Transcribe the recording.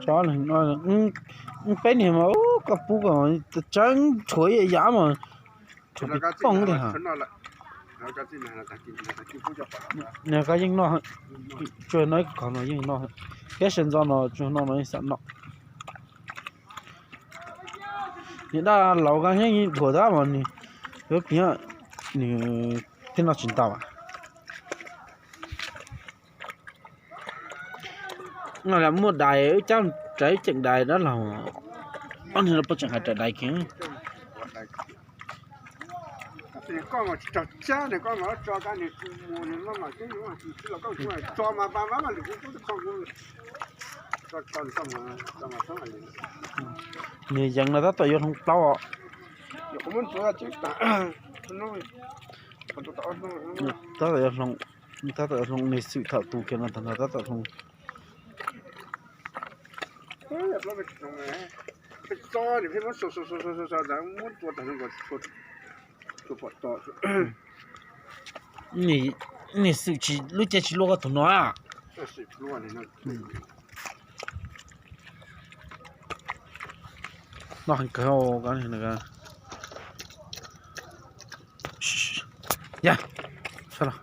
Tso leeg no, peb niag mas koj pub ko tseeb rhuav ib yam mas rhuav pis pooj tiag. Nws koj yeej noj, tsuas no ib khov no yeej noj, thiab sawv ntxov no tsuas no no yeej xav noj. Nws dab laug koj yeej dhuav tab mas nws yuav piv nws thiaj noj tsis ntau. No muaj dais wb cab rais wb ceem dais dab laug. Ob niag no puas tseem hais rais dais kiag. Koj mas tsis tau cab nws, koj mas tso koj nws mus nws maj mam xwb, nws tsis los koj tso mas pa mab mas lwm kuv tub kho kuv. Nws yees no tab tom yuav hloov plaub os. Tab tom yuav hloov, tab tom yuav hloov, nws xwm thaum tus kiag no tag nrho tab tom hloov. Nws xwm tsis lub caij tsis luaj koj tus no. Noj heev kawg. Ya, sab los.